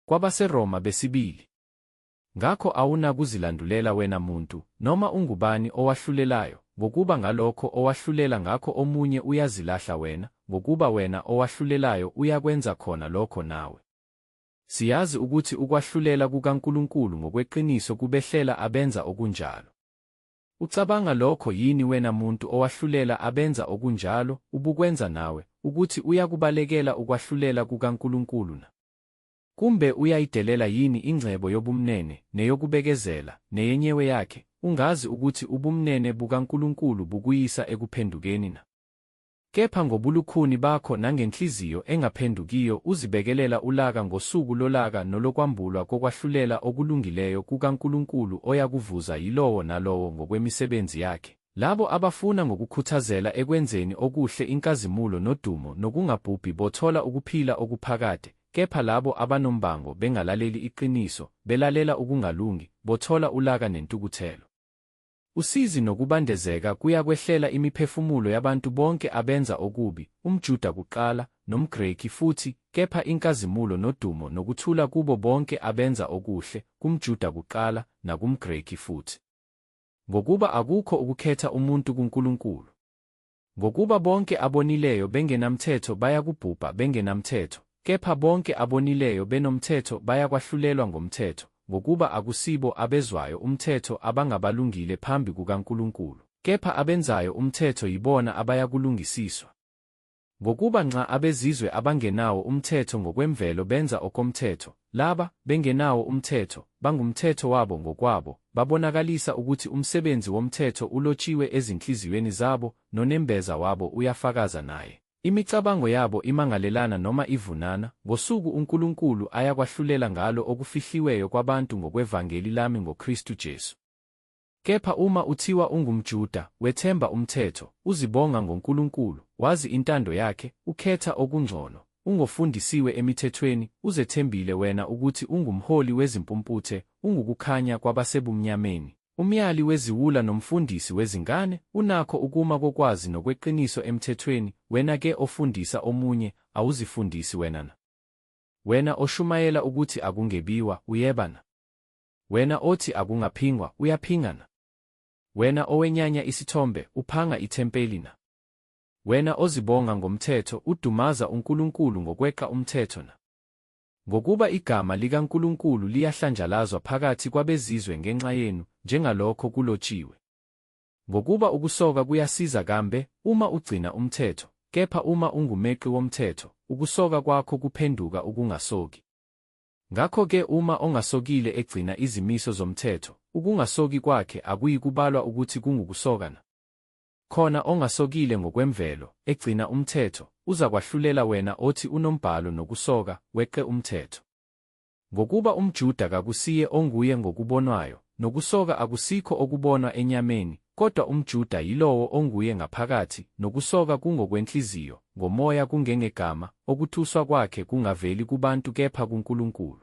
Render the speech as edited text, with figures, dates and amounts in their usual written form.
KwabaseRoma besibili. Ngakho awunakuzilandulela wena muntu, noma ungubani owahlulelayo, ngokuba ngalokho owahlulela ngakho omunye uyazilahla wena, ngokuba wena owahlulelayo uyakwenza khona lokho nawe. Siyazi ukuthi ukwahlulela kukaNkulunkulu ngokweqiniso kubehlela abenza okunjalo. Ucabanga lokho yini wena muntu owahlulela abenza okunjalo, ubukwenza nawe, ukuthi uyakubalekela ukwahlulela kukaNkulunkulu na? Kumbe uyayidelela yini ingcebo yobumnene, neyokubekezela, neyenyewe yakhe, ungazi ukuthi ubumnene bukaNkulunkulu bukuyisa ekuphendukeni na? Kepha ngobulukhuni bakho nangenhliziyo engaphendukiyo uzibekelela ulaka ngosuku lolaka nolokwambulwa kokwahlulela okulungileyo kukaNkulunkulu oyakuvuza yilowo nalowo ngokwemisebenzi yakhe. Labo abafuna ngokukhuthazela ekwenzeni okuhle inkazimulo nodumo nokungabhubhi bothola ukuphila okuphakade, kepha labo abanombango bengalaleli iqiniso, belalela ukungalungi, bothola ulaka nentukuthelo. Usizi nokubandezeka kuyakwehlela imiphefumulo yabantu bonke abenza okubi, umJuda kuqala, nomGreki futhi, kepha inkazimulo nodumo nokuthula kubo bonke abenza okuhle, kumJuda kuqala, nakumGreki futhi. Ngokuba akukho ukukhetha umuntu kuNkulunkulu. Ngokuba bonke abonileyo bengenamthetho bayakubhubha bengenamthetho, kepha bonke abonileyo benomthetho bayakwahlulelwa ngomthetho, ngokuba akusibo abezwayo umthetho abangabalungile phambi kukaNkulunkulu, kepha abenzayo umthetho yibona abayakulungisiswa. Ngokuba nxa abezizwe abangenawo umthetho ngokwemvelo benza okomthetho, laba, bengenawo umthetho, bangumthetho wabo ngokwabo, babonakalisa ukuthi umsebenzi womthetho ulotshiwe ezinhliziyweni zabo, nonembeza wabo uyafakaza naye. Imicabango yabo imangalelana noma ivunana, ngosuku uNkulunkulu ayakwahlulela ngalo okufihliweyo kwabantu ngokwevangeli lami ngoKristu Jesu. Kepha uma uthiwa ungumJuda, wethemba umthetho, uzibonga ngoNkulunkulu, wazi intando yakhe, ukhetha okungcono, ungofundisiwe emithethweni, uzethembile wena ukuthi ungumholi wezimpumputhe, ungukukhanya kwabasebumnyameni, umyali weziwula nomfundisi wezingane, unakho ukuma kokwazi nokweqiniso emthethweni, wena-ke ofundisa omunye, awuzifundisi wena na? Wena oshumayela ukuthi akungebiwa, uyeba na? Wena othi akungaphingwa, uyaphinga na? Wena owenyanya isithombe, uphanga ithempeli na? Wena ozibonga ngomthetho, udumaza uNkulunkulu ngokweqa umthetho na? Ngokuba igama likaNkulunkulu liyahlanjalazwa phakathi kwabezizwe ngenxa yenu, njengalokho kulotshiwe. Ngokuba ukusoka kuyasiza kambe, uma ugcina umthetho, kepha uma ungumeqi womthetho, ukusoka kwakho kuphenduka ukungasoki. Ngakho-ke uma ongasokile egcina izimiso zomthetho, ukungasoki kwakhe akuyikubalwa ukuthi kungukusoka na? Khona ongasokile ngokwemvelo, egcina umthetho, uzakwahlulela wena othi unombhalo nokusoka, weqe umthetho. Ngokuba umJuda kakusiye onguye ngokubonwayo, nokusoka akusikho okubonwa enyameni, kodwa umJuda yilowo onguye ngaphakathi, nokusoka kungokwenhliziyo, ngomoya kungengegama, okutuswa kwakhe kungaveli kubantu kepha kuNkulunkulu.